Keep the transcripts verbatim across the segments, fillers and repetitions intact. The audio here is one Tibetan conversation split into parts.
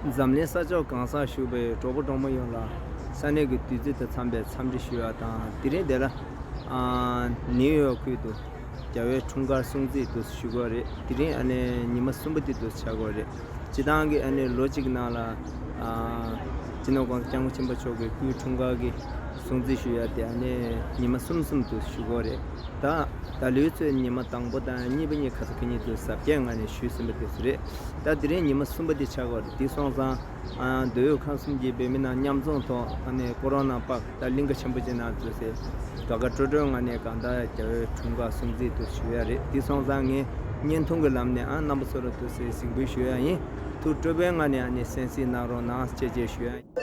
འཛམ་གླིང་ས་ཕྱོགས་གང་སར་བཞུགས་པའི་གྲོགས་པོ་གྲོགས་མོ་ཡོངས་ལ་ས་གནས་ཀྱི་དུས་ཚོད་དང་འཚམས་པའི་འཚམས་འདྲི་ཞུ་བ་དང་། དེ་རིང་འདི་ལ་ཨ་ནིའུ་ཡོག་ཁུལ་དུ་རྒྱལ་བའི་འཁྲུངས་སྐར་སྲུང་བརྩི་དུ་ཞུ་གི་རེད། དེ་རིང་ཨ་ནི་ཉི་མ་གསུམ་པ་དེ་དུ་ཆགས་ཀྱི་རེད། སྤྱིར་བཏང་གི་ཨ་ནི་ལོ་གཅིག་ནང་ལ་ཨ་སྤྱི་ནོར་༸གོང་ས་༸སྐྱབས་མགོན་ཆེན་པོ་མཆོག་གི་སྐུའི་འཁྲུངས་སྐར་གྱི་སྲུང་བརྩི་ཞུ་ཡ་དེ་ཨ་ནི་ཉི་མ་གསུམ་གསུམ་དུ་ཞུ་གི་རེད། ད་ད་ལོའི་ཚོས་ཉི་མ་དང་པོ་དང་གཉིས་པ་གཉིས་ཁ་ས་ཁ་ཉིན་དུ་གཟབ་རྒྱས་ངང་ནས་ཞུས་ཟིན་པ་དེ་ཚོ་རེད། ད་དེ་རིང་ཉི་མ་གསུམ་པ་དེ་ཆགས་ཀྱི་རེད། དེ་སོང་ཙང་ཨ་མདོ་དབུས་ཁམས་གསུམ་གྱི་བོད་མི་རྣམས་མཉམ་འཛོམས་ཐོག་ཨ་ནི་ཀོ་རོ་ན་པག་ད་གླིང་ག་ཆེན་པོ་ཅིག་ནང་འཛུལ་སའི་དགའ་དགའ་སྤྲོ་སྤྲོའི་ངང་ནས་གང་ལྟར་རྒྱལ་བའི་འཁྲུངས་སྐར་སྲུང་བརྩི་དུ་ཞུ་ཡ་རེད། དེ་སོང་ཙང་ངས་བརྙན་ཐུང་གི་ལམ་ནས་ཨ་རྣམ་པ་ཚོ་ལ་དུ་སེ་གཟིགས་འབུལ་ཞུ་ཡ་ཡིན། ཐུགས་སྤྲོ་པོའི་ངང་ནས་ཨ་ནི་གསན་གཟིགས་གནང་རོགས་གནང་ཞེས་བཅས་ཞུ་ཡ་ཡིན།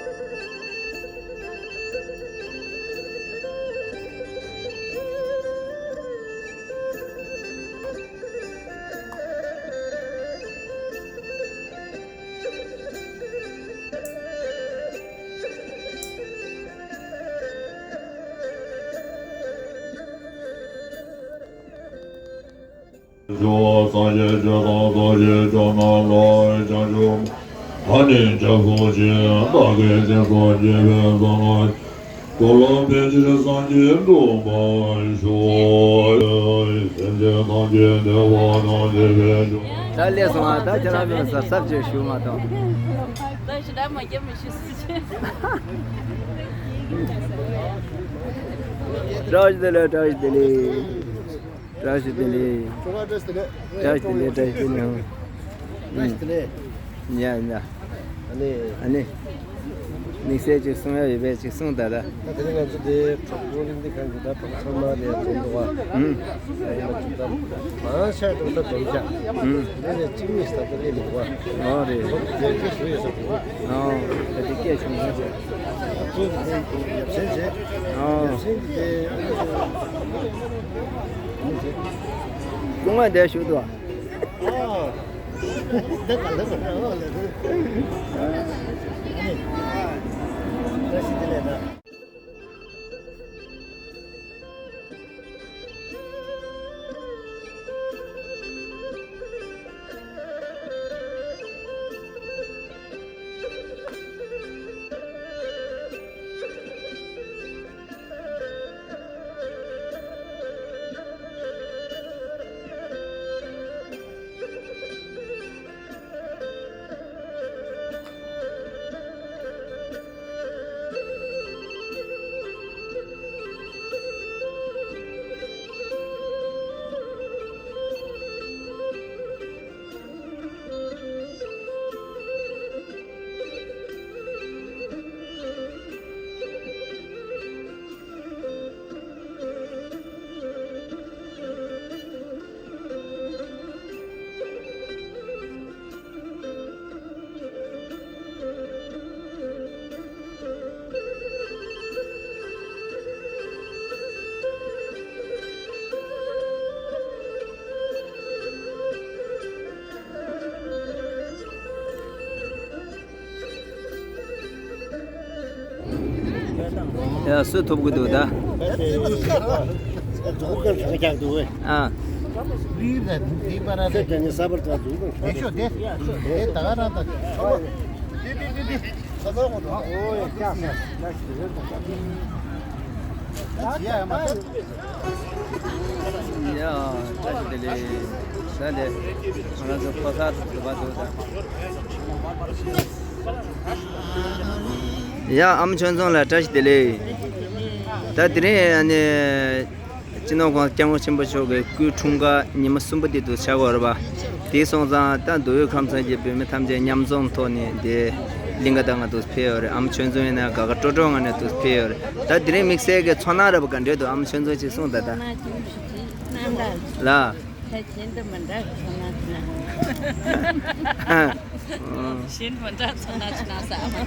སངས་རྒྱས་ཆོས་དང་ཐུགས་རྗེ་ཆོས་རྣམས་ལ་བྱང་ཆུབ། ད་ནི་སྐྱབས་སུ་མཆི། བདག་གིས་སེམས་སུ་བགྱིས་པའི་བསོད་ནམས་ཀྱིས། ཀུན་སློང་ཕན་ཕྱིར་སངས་རྒྱས་འགྲུབ་པར་ཤོག། སེམས་ཅན་ཐམས་ཅད་བདེ་བ་དང་བདེ་བའི་འབྱུང་། ད་ལས་སོང་ཨ། ད་ཁྱེད་རང་ཚོ་གཟབ་གཟབ་བྱས་ཞུ་མ་གཏོགས། ད་ཞེ་དྲག་མ་སྐྱེ་མི་ཤེས་སུ་ཆེ། བཀྲ་ཤིས་བདེ་ལེགས། བཀྲ་ཤིས་བདེ་ལེགས། བཀྲ་ཤིས་བདེ་ལེགས། ཁྱོད་རང་བཀྲ་ཤིས་བདེ་ལེགས། བཀྲ་ཤིས་བདེ་ལེགས། བཀྲ་ཤིས་བདེ་ལེགས། བཀྲ་ཤིས་བདེ་ལེགས། ཡ་ཡ། ཨ་ནི། ཨ་ནི། དམིགས་བསལ་ཅིག་གསུང་ཡ་ཡོད་པས་ཅིག་གསུང་ད་ལ། ད་དེ་རིང་ང་ཚོ་དེ་གྲོགས་པོ་རིག་གནས་ཁང་གི་ད་གྲོགས་ཚང་མ་ལས་འཛོམས་འདུག་བ། ཨུམ། ཡ་ཡིན་པ་ཅིག་ད་མང་ཆེ་འགྲོ་ད་འཛོམས་ཤག་ཨུམ། དེ་ནས་གཅིག་གཉིས་ད་ལྟ་སླེབས་མི་འདུག་བ། ཨོ་རེད། ཁོ་དེ་གས་ཞུ་ཡོད་ས་འདུག་ཨོ། ད་དེ་སྐད་ཆུང་ཆུང་བྱས། ད་ཚོད་དེ་ཡབ་སྲས་བྱས། ཨོ། ཡབ་སྲས་དེ། སྐུ་ངོ་དེ་ཞུ་དོ། ཨོ། འདི་ག་ལ་མ་འདྲ་བ་ལ་རུ། ཨ་ནི། བཀྲ་ཤིས་བདེ་ལེགས་ན། ཡ། སུ་ཐོབ་གི་འདུག་ད། ཨ། ཡ། བཀྲ་ཤིས་བདེ་ལེགས། ད་ལྟ་ང་རང་ཚོ་ཕོ་གསར་ཚོ་བ་འདུག་ད། ཡ། ཨ་མ་ཆོས་འཛོམས་ལགས་བཀྲ་ཤིས་བདེ་ལེགས། ད་དེ་རིང་ཨ་ནི་སྤྱི་ནོར་༸གོང་ས་༸སྐྱབས་མགོན་ཆེན་པོ་མཆོག་གི་སྐུའི་འཁྲུངས་སྐར་ཉི་མ་གསུམ་པ་དེ་དུ་ཆགས་ཡོད་རེད་པ། དེ་སོང་ཙང་ད་མདོ་དབུས་ཁམས་གསུམ་གྱི་བོད་མི་ཐམས་ཅད་མཉམ་འཛོམས་ཐོག་ནས་དེ་གླིང་ག་ད་ང་དུ་ཕེབས་ཡོད་རེད། ཨ་མ་ཆོས་འཛོམས་ཡིན་ན་དགའ་དགའ་སྤྲོ་སྤྲོ་ངང་ནས་དུ་ཕེབས་ཡོད་རེད། ད་དེ་རིང་དམིགས་བསལ་གྱི་ཚོར་སྣང་རེད་པ་ག་འདྲས་འདུག་ཨ་མ་ཆོས་འཛོམས་ཅིག་གསུངས་ད་ད། ལ། ད་གཞན་དུ་མི་འདྲ་གི་ཚོར་སྣང་ཐོན་ན། གཞན་མི་འདྲ་ཚོར་སྣང་ཐོན་ན་ས།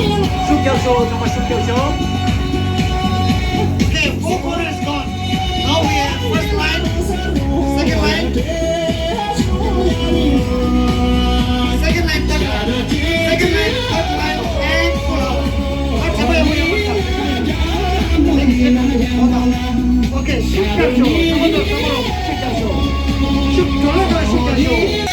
ཤུགས་རྒྱབ་ཤོག་ཚང་མ་ཤུགས་རྒྱབ་ཤོག Okay, four corner is gone. Now we have first line, second line. Second line, third line. Second line, third line, and pull out. ཨ་ཁྲ་བའི་ཧུ་ཡང་མ་ཁྲ། Okay, ཤུགས་རྒྱབ་ཤོག་ཚང་མ་ཚང་མ་ཤུགས་རྒྱབ་ཤོག་ཤུགས་འགྲོ་ལ་ཤུགས་རྒྱབ་ཤོག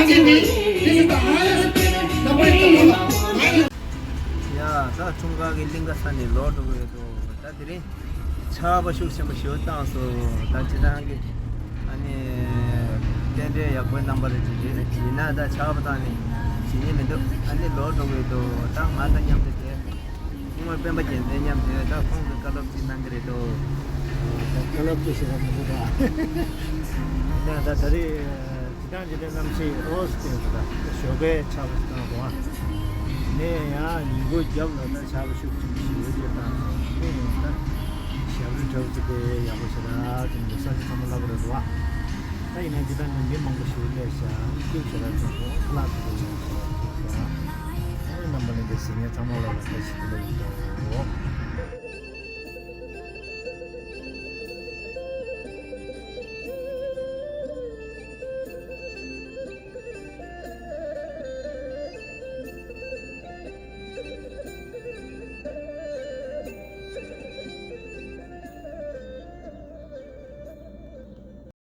This is the highest number in the world. ཡ། ད་འཁྲུངས་སྐར་གྱི་གླིང་ག་ས་ནས་ལོག་འགྲོ་གི་ཡོད་དོ། ད་དེ་རིང་ཆར་པ་ཤུགས་ཆེན་པོ་ཞིག་བཏང་སོང་། ད་སྤྱིར་བཏང་གི་ཨ་ནི་རྟེན་འབྲེལ་ཡག་པོའི་རྣམ་པ་རེད་ཅིག་རེད། ཡིན་ན་ད་ཆར་པ་བཏང་ནས་བྱེད་ཉན་མི་འདུག་ཨ་ནི་ལོག་འགྲོ་གི་ཡོད་དོ། ད་ང་དང་མཉམ་དུ་བསྡད། སྐུ་ངོ་སྤེན་པ་རྒྱལ་མཚན་མཉམ་དུ་ད་ཁོང་གི་བཀའ་སློབ་ཅིག་གནང་གི་རེད་དོ། ད་བཀའ་སློབ་ཅིག་ཞུ་ར་མི་འདུག་ད། ཡིན་ན་ད་ད་རེས། ཅི་ལྟར་ཇི་ལྟར་གནམ་གཤིས་འོ་ཟེར་གྱི་འདུག་ད་ཞོགས་པའི་ཆར་པ་ཞིག་བཏང་སོང་ཨ། ནས་ཡང་ཉིན་གུང་རྒྱབ་ལ་ད་ཆར་པ་ཤུགས་ཆེན་པོ་ཞིག་ཡོད་ཅེས་བཏང་སོང་། ནས་ཡང་ད་ཞབས་བྲོ་འཁྲབ་ཅིག་དེ་ཡག་པོ་ཞིག་ར་དེ་འདུག་ས་ཞིག་ཚང་མ་ལབ་རེད་འདུག་ཨ། ད་ཡིན་ན་ཇི་ལྟར་ནང་མི་མང་པོ་ཞིག་སླེབས་ཤག་སྐྱིད་ཞེ་དྲག་ཚོགས་འདུག་ཁ་ལག་ཅིག་དེ་ཡོད་ཞེ་དྲག་ཅིག་ཤག་ཨ་ནི་རྣམ་པ་ལྷན་རྒྱས་གཟིགས་མཁན་ཚང་མ་ལ་ལ་བཀྲ་ཤིས་བདེ་ལེགས་ཡིན་འདུག